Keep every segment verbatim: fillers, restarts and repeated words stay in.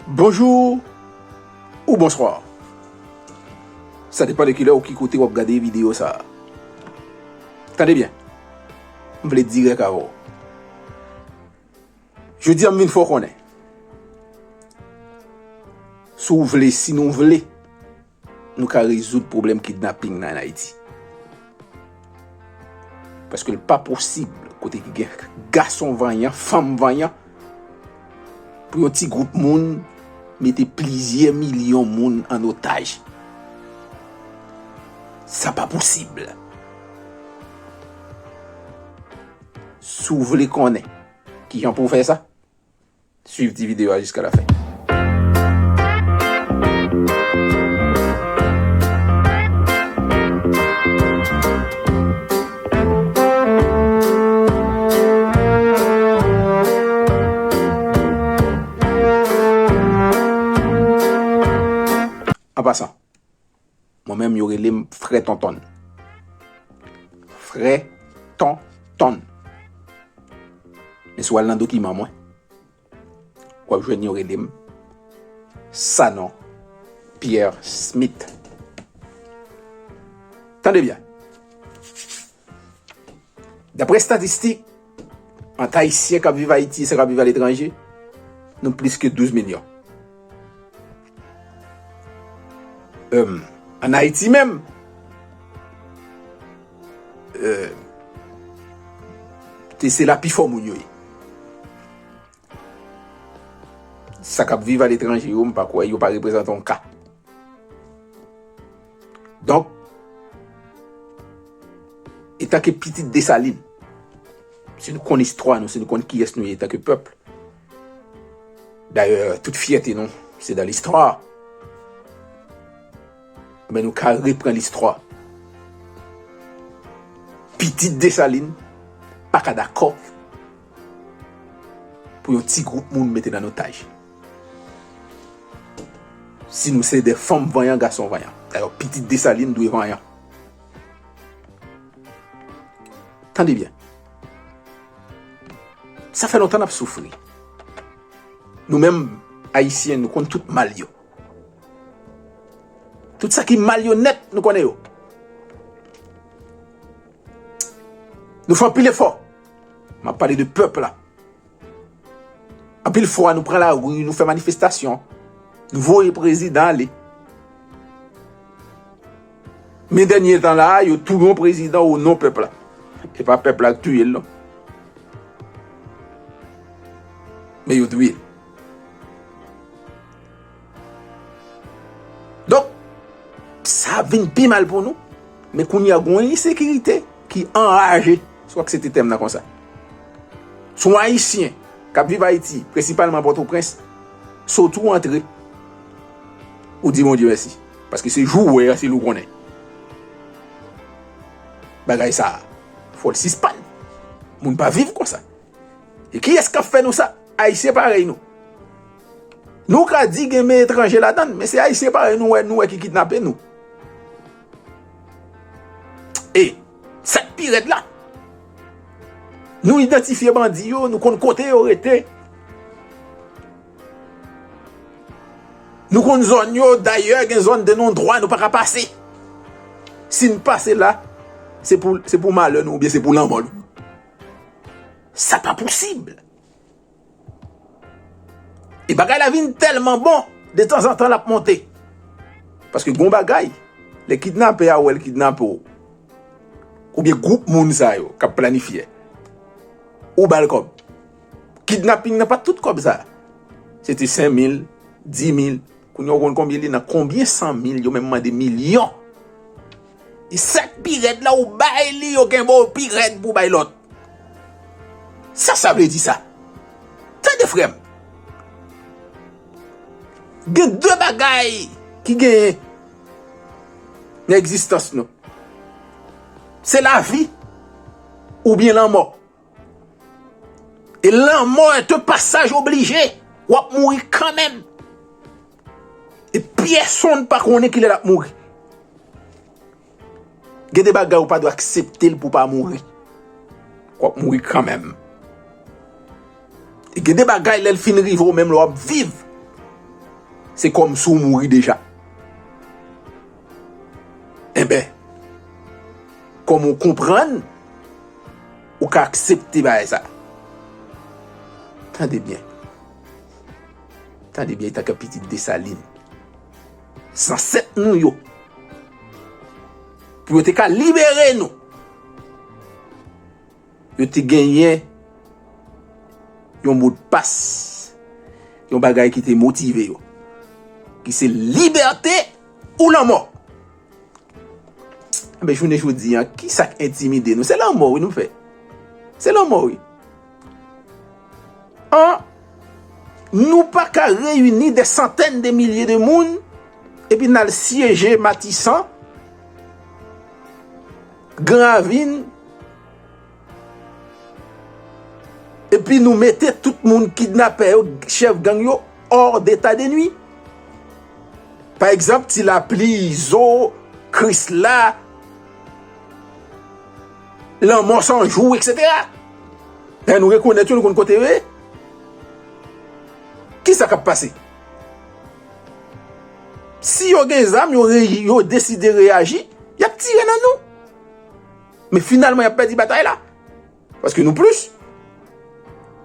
Bonjou ou bonswa. Sa depann de kilè ou ki kote w ap gade videyo sa a. Tande byen. M vle dirèk avè w. Jodi a m vin fè w konnen. Si w vle, si nou vle, nou ka rezoud pwoblèm kidnaping nan ann Ayiti. Paske l pa posib kote ki gen gason vanyan, fanm vanyan, pou yon ti gwoup moun mete plizyè milyon moun ann otaj. Sa pa posib. Si w vle konnen kijan pou w fè sa, swiv ti videyo a jiska lafen. An pasan, mwen menm, yo rele m Frè Tontonn. Frè Tontonn. Men si w al nan dokiman mwen, w ap jwenn yo rele m Sanon Pierre Smith. Tande byen. Daprè estatistik, ant Ayisyen k ap viv Ayiti e sa k ap viv aletranje, nou plis ke douz milyon. Em, ann Ayiti menm, eh, te se la pifò moun yo ye. Sa k ap viv aletranje yo, m pa kwè yo pa reprezante yon ka. Donk, etanke pitit Desalin, si nou konn istwa nou, si nou konn kiyès nou ye etanke pèp, dayè, tout fyète nou, se dan listwa. Men nou ka reprann listwa. Pitit Desalin pa ka dakò pou yon ti gwoup moun mete l ann otaj. Si nou se de fanm vanyan, gason vanyan. Dayè, pitit Desalin dwe vanyan. Tande byen. Sa fè lontan n ap soufri. Nou menm, Ayisyen, nou konn tout mal yo. Tout sa ki mal yo nèt, nou konnen yo. Nou fè anpil efò. M ap pale de pèp la. Anpil fwa, nou pran lari, nou fè manifestasyon, nou voye prezidan ale. Men dènye tan la a, yo touye yon prezidan o non pèp la. E pa pèp la k touye l, non. Men yo touye l. Donk, sa ap vin pi mal pou nou. Men kounye a, gen yon ensekirite ki anraje, si w aksepte tèm nan konsa. Si w Ayisyen k ap viv Ayiti, prensipalman Pòtoprens, soti w antre, ou di Bondye mèsi. Paske se jou w wè a, se li w konnen. Bagay sa a, fò l sispann. Moun pa viv konsa. E kiyès k ap fè nou sa? Ayisyen parèy nou. Nou ka di gen men etranje ladan l, men se Ayisyen parèy nou wè, nou wè ki kidnape nou. E sa k pi rèd la, nou idantifye bandi yo, nou konn kote yo rete. Nou konn zòn yo, dayè, gen zòn de non dwa nou pa ka pase. Si n pase la, se pou, se pou malè nou oubyen se pou lanmò nou. Sa pa posib. E bagay la vin tèlman bon, detanzantan l ap monte. Paske gon bagay, lè kidnapè a wè l kidnape w, oubyen gwoup moun sa yo k ap planifye, ou ba l kòb. Kidnaping nan pa t tout kòb sa. Se te senk mil, dis mil. Kounye a ou konn konbyen li nan konbyen san mil, yo menm mande milyon. E sa k pi rèd la, ou bay li, yo kenbe w pi rèd pou bay lòt. Sa sa vle di sa? Tande frè m. Gen de bagay ki genyen nan egzistans nou. Se lavi oubyen lanmò. E lanmò est un passage obligé. W ap mouri kanmenm. E pyèsonn pa konnen kilè l ap mouri. Gen de bagay ou pa dwe aksepte l pou w pa mouri. W ap mouri kanmenm. E gen de bagay, lè l fin rive w menm, lè w ap viv, Se kòmsi w mouri deja. Enben, kòm ou konprann, ou ka aksepte bagay sa. Tande byen. Tande byen, etan ke pitit Desalin. Zansèt nou yo. Pou yo te ka libere nou. Yo te genyen yon modpas, yon bagay ki te motive yo, ki se libète ou lanmò. Enben, jounen jodi a, ki sa k entimide nou? Se lanmò, wi, nou fè. Se lanmò, wi. An, nou pa ka reyini de santèn de milye de moun, epi n al syeje Matisan, Gran Ravin, epi nou mete tout moun kidnapè yo, chèf gang yo, hors d'état de nuit. Pa egzanp, Ti Lapli, Izo, Krisla, Lanmò San Jou, etsetera. Lè nou rekonèt yo, nou konn kote yo ye. Kisa k ap pase? Si yo gen zam, yo, re- yo deside reyaji, y ap tire nan nou. Men finalman, y ap pèdi batay la. Paske nou plis.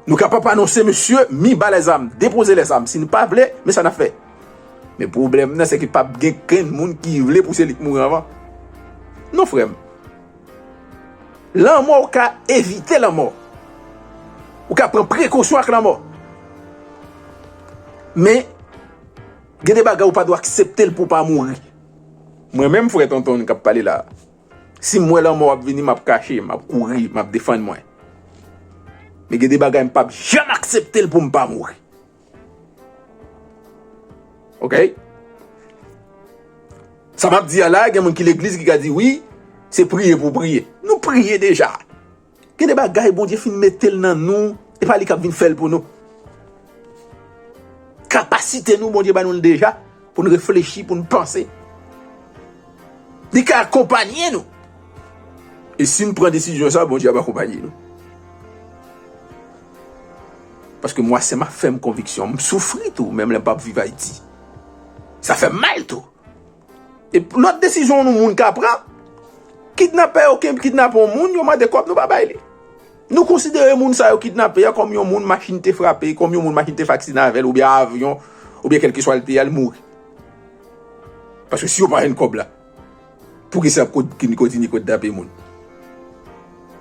Nou kapab anonse, mesye, mi ba lèzam, depoze lèzam. Si nou pa vle, men sa n ap fè. Men pwoblèm nan, se ke p ap gen kenn moun ki vle pou se li k mouri anvan. Non, frè m. Lanmò, ou ka evite lanmò. Ou ka pran prekosyon ak lanmò. Men, gen de bagay ou pa dwe aksepte l pou w pa mouri. Mwen menm, frè Tonton k ap pale la, si m wè lanmò ap vini, m ap kache, m ap kouri, m ap defann mwen. Men gen de bagay m p ap janm aksepte l pou m pa mouri. Oke? Sa m ap di a la, gen moun ki legliz ki ka di, "Wi, se priye pou w priye." Nou priye deja. Gen de bagay Bondye fin mete l nan nou, e pa li k ap vin fè l pou nou. Kapasite nou, Bondye ba nou l deja, pou n reflechi, pou n panse. Li ka akonpaye nou. E si n pran desizyon sa, Bondye ap akonpaye nou. Paske mwa sè m ap fè m konviksyon, m soufri tou, menm lè m p ap viv Ayiti. Sa fè m mal tou. E lòt desizyon nou moun ka pran, kidnapè yo ki kidnape yon moun, yo mande kòb, nou pa bay li. Nou konsidere moun sa yo kidnape a kòm yon moun machin te frape, kòm yon moun machin te faksine avè l, oubyen avyon, oubyen kèlkeswa l te ye a, l mouri. Paske si yo pa jwenn kòb la, poukisa y ap ko- ki- kontinye kidnape moun?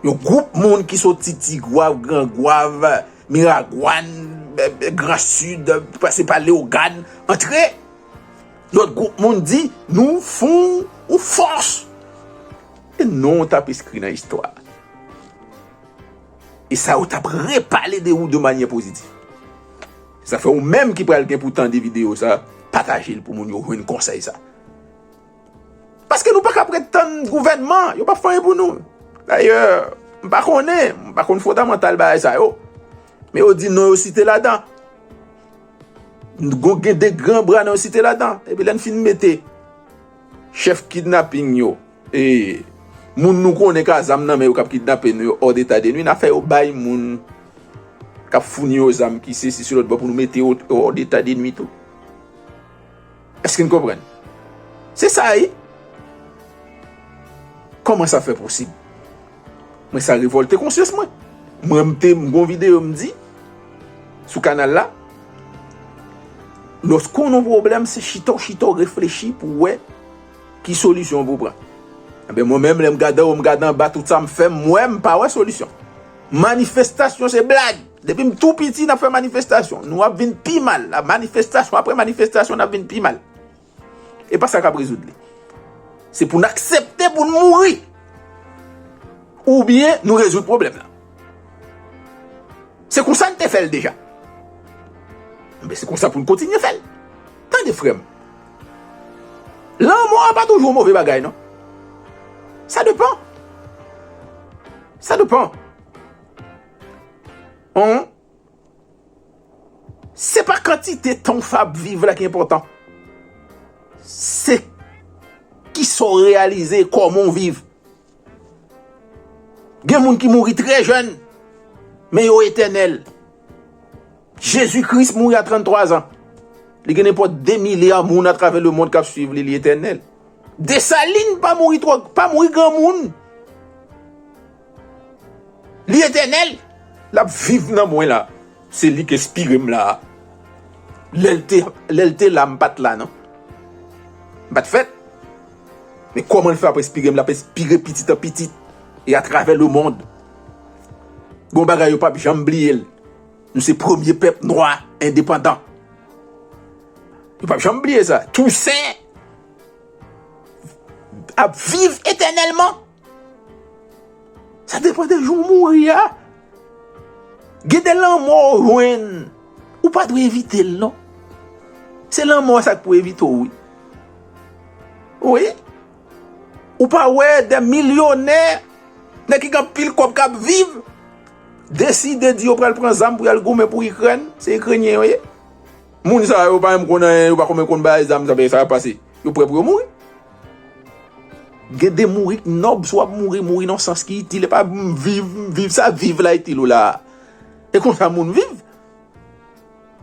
Yon gwoup moun ki soti Tigwav, Gran Gwav, Miragwàn, Gran Sid, pase pa Leyogàn, antre. Lòt gwoup moun di, "Nou fon ou fòs." E non w t ap eskri nan istwa. E sa yo t ap repale de ou de manyè pozitif. Sa fè ou menm ki pral gen pou tande videyo sa, pataje l pou moun yo jwenn konsèy sa. Paske nou pa ka ap ret tann gouvènman, yo p ap fè anyen pou nou. Dayè, m pa konnen, m pa konn fondamantal bagay sa yo. Men yo di non yo site ladan. Gon gen de gran bra nan yo site ladan. Epi lè n fin mete chèf kidnaping yo, e moun nou konnen k a zam nan men yo k ap kidnape nou yo hors d'état de nuit, n a fè yo bay moun k ap founi yo zam ki sesi sou lòt bò pou nou mete yo hors d'état de nuit tou. Èske n konprann? Se sa, wi. Kòman sa fè posib? Mwen, sa revòlte konsyans mwen. Mwen, m te, m gon videyo m di sou kanal la, lòske w nan pwoblèm, se chita w chita w reflechi pou w wè ki solisyon pou w pran. Enben, mwen menm, lè m gade anwo, m gade anba, tout sa m fè, m wè m pa wè solisyon. Manifestasyon se blag. Depi m tou piti, n ap fè manifestasyon. Nou ap vin pi mal. La manifestasyon apre manifestasyon, n ap vin pi mal. E pa sa k ap rezoud li. Se pou n aksepte pou n mouri. Oubyen nou rezoud pwoblèm nan. Se konsa n te fè l deja. Enben, se konsa pou n kontinye fè l. Tande, frè m. Lanmò a pa toujou yon move bagay, non. Sa depan. Sa depan. Hon. Se pa kantite tan w fè ap viv la ki enpòtan. Se kisa w reyalize, kòman w viv. Gen moun ki mouri trè jèn, men yo etènèl. Jezi Kris mouri a tranntwa zan. Li gen nenpòt de milya moun atravè lemonn k ap swiv li, li etènèl. Desalin pa mouri twò, pa mouri granmoun. Li etènèl. L ap viv nan mwen la. Se li k enspire m la. Lè l te, lè l te la, m pa t la, non. M pa t fèt. Men kòman l fè ap enspire m? L ap enspire pitit an pitit e atravè lemonn. Gon bagay yo p ap janm bliye l. Nou se premye pèp nwa endepandan. Yo p ap janm bliye sa. Tousen ap viv etènèlman. Sa depann de jou w mouri a. Gen de lanmò w jwenn, ou pa dwe evite l, non. Se lanmò sa k pou evite w, wi. Wi. Ou pa wè de milyonè, nèg ki gen anpil kòb k ap viv, deside di yo pral pran zam pou y al goumen pou Ikrèn, se Ikrenyen yo ye. Moun sa yo pa menm konn anyen, yo pa konn menm konn bay zam, sa, sa ap pase. Yo prè pou yo mouri. Gen de mouri k nòb, si w ap mouri, mouri nan sans ki itil, e pa m viv, m viv, sa viv la itil ou la a? E konsa moun viv?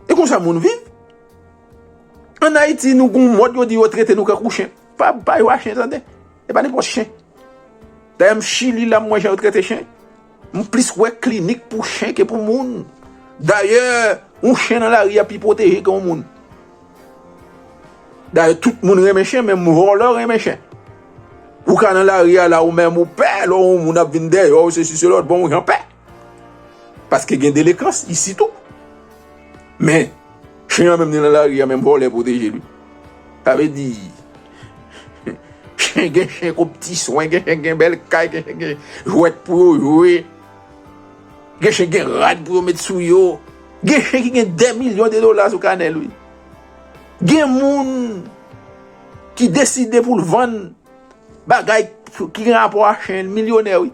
E konsa moun viv? Ann Ayiti, nou gon mòd yo di yo trete nou kankou chen. Pa, pa yo a chen, tande. E pa nenpòt chen. Dayè, m Chili la, m wè jan yo trete chen. M plis wè klinik pou chen ke pou moun. Dayè, yon chen nan lari a pi pwoteje ke yon moun. Dayè, tout moun renmen chen, menm vòlè renmen chen. Ou ka nan lari a la, ou menm ou pè, lè yon moun ap vin dèyè w, sesi, selòt, bon, ou jan pè. Paske gen delenkans isi tou. Men, chen an menm li nan lari a, menm vòlè pwoteje li. Sa vle di, chen, gen chen k ap ti swen, gen chen gen bèl kay, gen chen gen jwèt pou yo jwe. Gen chen gen rad pou yo met sou yo. Gen chen ki gen dè milyon de dola sou kanè l, wi. Gen moun ki deside pou l vann bagay ki gen rapò a chen, milyonè, wi.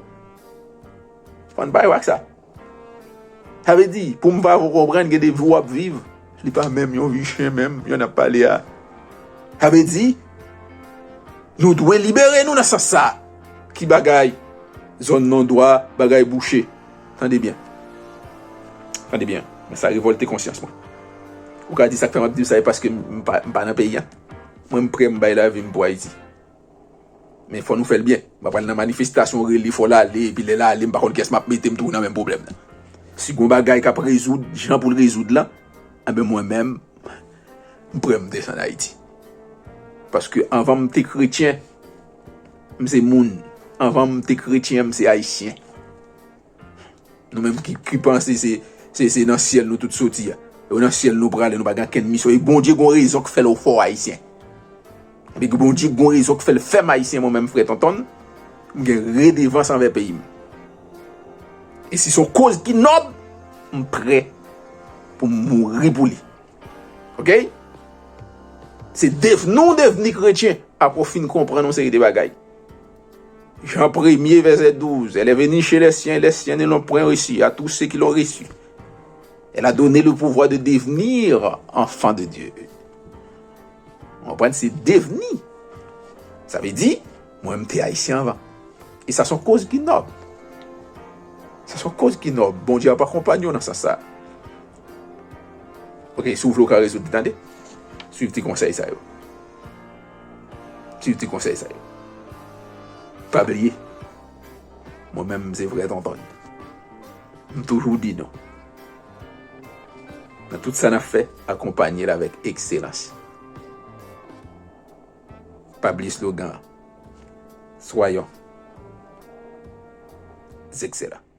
Fò n pa yo ak sa. Sa vle di, pou m fè w konprann, gen de vi w ap viv, li pa menm yon vi chen menm, jan n ap pale a. Sa vle di, nou dwe libere nou nan sans sa. Ki bagay? Zòn non dwa, bagay bouche. Tande byen. Tande byen. Men sa revòlte konsyans mwen. Ou ka di sa k fè m ap di w sa, e paske m, m pa, m pa nan peyi a. Mwen, m prè m bay lavi m pou Ayiti. Men fò nou fè l byen. M pa pral nan manifestasyon, rele, fò l ale, epi lè l ale, m pa konn kiyès m ap mete, m toujou nan menm pwoblèm nan. Si gon bagay k ap rezoud, jan pou l rezoud lan, enben mwen menm, m prè m desann Ayiti. Paske anvan m te kretyen, m se moun. Anvan m te kretyen, m se ayisyen. Nou menm ki, ki panse se, se, se nan syèl nou tout soti a. E nan syèl nou prale, nou pa gen okenn misyon. E Bondye gon rezon k fè l ou fè w ayisyen. Epi Bondye gon rezon k fè l fè m ayisyen, mwen menm frè Tonton, m gen redevans anvè peyi m. E si se yon koz ki nòb, m prè pou m mouri pou li. Oke? Se dev-, nou devni kretyen apre w fin konprann yon seri de bagay. Jan premye, vèsè douz, Elle est venue chez les siens, et les siens ne l'ont point reçue. À tous ceux qui l'ont reçue, elle a donné le pouvoir de devenir enfants de Dieu. Ou konprann? Se devni. Sa vle di, mwen, m te ayisyen anvan. E sa se yon koz ki nòb. Sa se yon koz ki nòb. Bondye ap akonpanye w nan sans sa. Oke, si w vle, w ka rezoud li, tande. Swiv ti konsèy sa yo. Swiv ti konsèy sa yo. Pa bliye, mwen menm, m se frè Tonton. M toujou di nou, nan tout sa n ap fè, akonpanye l avèk ekselans. Pa bliye slogan an. Soyons excellents.